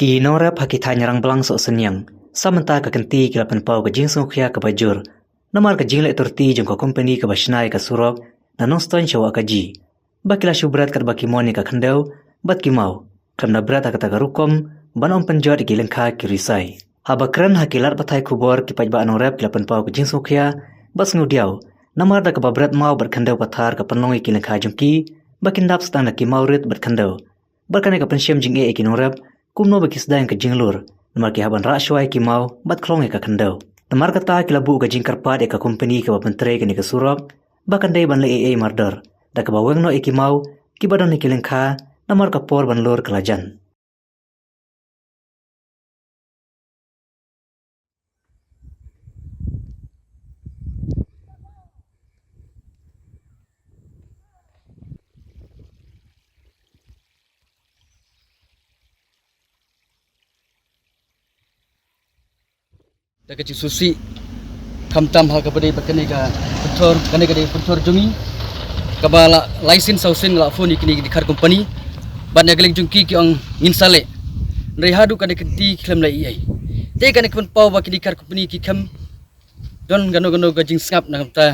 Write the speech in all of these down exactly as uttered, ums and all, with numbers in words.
I nongrep ha ki thaiñ Rangblang Sohsynñiang, sa mynta ka kynti ki la pynpaw ka jingsngewkhia kaba jur namar ka jingleh turti jong ka kompani kaba shna ïa ka surok na Nongstoiñ sha Wahkaji, ba ki la shu bret katba ki mon ïa ka khyndew bad ki maw, khlem da bret ha kata ka rukom ban ym pynjot ïa ki lyngkha ki risai. Haba kren ha ki lad pathai khubor, ki paidbah nongrep ki la pynpaw ka jingsngewkhia bad sngewdiaw namar da kaba bret maw bad khyndew pathar ka pynlong ïa ki lyngkha jong ki ba kin dap sdang da ki maw rit bad khyndew. Bad kane ka pynshem jingeh ïa ki nongrep kumno ba ki sdang ka jinglur namar ki hap ban rah shuwa ïa ki maw bad khlong ïa ka khyndew. Namar kata ki la buh ka jingkyrpad ïa ka kompani kaba pyntrei kane ka surok ba kan dei ban leh ei ei mardor da kaba weng noh ïa ki maw kiba don ha ki lyngkha namar ka por ban lur ka la jan. Da ka jingsngewsih, khamtam ha kaba dei ba kane ka pynthor, kane ka dei pynthor jong ngi kaba la lai sien saw sien nga la phone ïa kine ki dkhar kompani. Bad na ka liang jong ki ki ong ngin sa leh. Hynrei haduh kane ka kynti khlem leh ei ei. Te kane ka pynpaw ba kine ki dkhar kompani ki khlem don kano kano ka jingsngap na ka bynta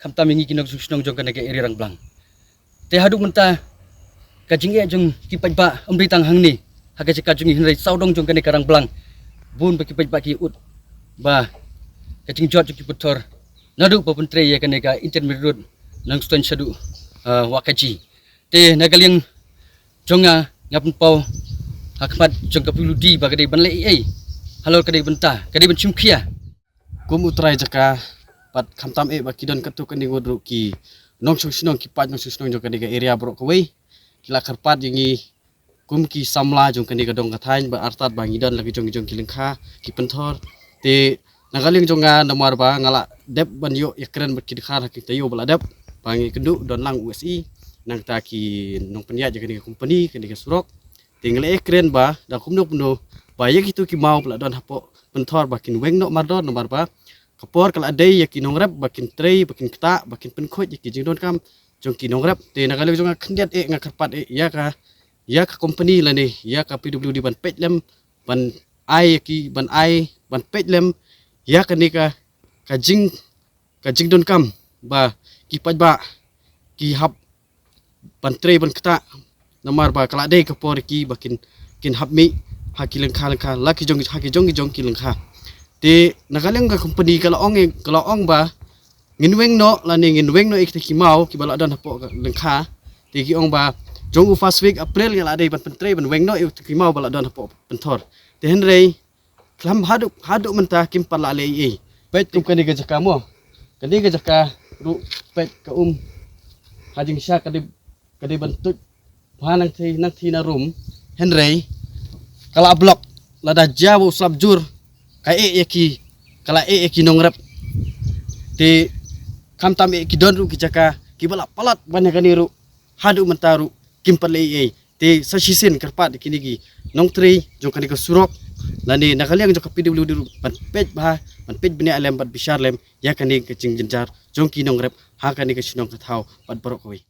khamtam ïa ngi ki nongshong shnong jong kane ka area Rangblang. Te haduh mynta ka jingeh jong ki paidbah ym dei tang hangne ha ka jaka jong ngi, hynrei sawdong jong kane ka Rangblang bun ba ki paidbah ki ud ba ka jingjot jong ki pynthor naduh ba pyntrei ïa kane ka intermediate road Nongstoiñ shaduh, ah, Wahkaji. Te na ka liang jong nga, nga pynpaw ha khmat jong ka P W D ba ka dei ban leh ei ei halor ka dei bynta, ka dei ban shim khia. Kum u trai jaka, bad khamtam eh ba ki don katto katne ngut ruh ki nongshong shnong, ki paid nongshong shnong jong kane ka area baroh kawei ki la kyrpad ïa ngi kum ki samla jong kane ka dong ka thaiñ ba artat ba ngi don la ki jong ki jong ki lyngkha ki pynthor. Te na ka liang jong nga namar ba nga la dep ban ïoh ïakren bad ki dkhar ha ki taïew ba la dep ba ngi kynduh don lang u S E, nangta ki nongpynïaid jong kane ka kompani, kane ka surok. Te nga la ïakren ba da kumno kumno ba ïa kito ki maw ba la don hapoh pynthor ba kin weng noh mardor namar ba ka por ka la dei ïa ki nongrep ba kin trei, ba kin ktah, ba kin pynkhuid ïa ki jingdonkam jong ki nongrep. Te na ka liang jong nga khyndiat eh nga kyrpad eh ïa ka, ïa ka kompani lane ïa ka P W D ban peit lem, ban ai ïa ki, ban ai, ban peit lem ïa kane ka, ka jing, ka jingdonkam ba ki paidbah ki hap ban trei ban ktah namar ba ka la dei ka por ki ba kin, kin hap mih ha ki lyngkha lyngkha la ki jong, ha ki jong ki jong ki lyngkha. Te na ka liang ka kompani ka la ong, ka la ong ba ngin weng noh lane ngin weng noh ïa kita ki maw kiba la don hapoh ka lyngkha. Te ki ong ba jong u first week April ngi la dei ban pyntrei ban weng noh ïa kita ki maw ba la don hapoh pynthor. Te hynrei khlem haduh, haduh mynta kim pat lah leh ei ei. Peit kum kane ka jaka mo. Kane ka jaka ruh peit ka um ha jingshisha ka dei, ka dei ban tuid bha nangthie, nangthie na rum. Hynrei ka la block, lada jia ba u slap jur ka eh ïa ki, ka la eh ïa ki nongrep. Te khamtam eh ki don ruh ki jaka kiba la palat ban ïa kane ruh haduh mynta ruh kim pat leh ei ei. Te sa shisien kyrpad ïa kine ki nongtrei jong kane ka surok lane na ka liang jong ka P W D ruh ban peit bha, ban peit bniah lem bad bishar lem ïa kane ka jingjynjar jong ki nongrep ha kane ka shnong ka thaw bad baroh kawei.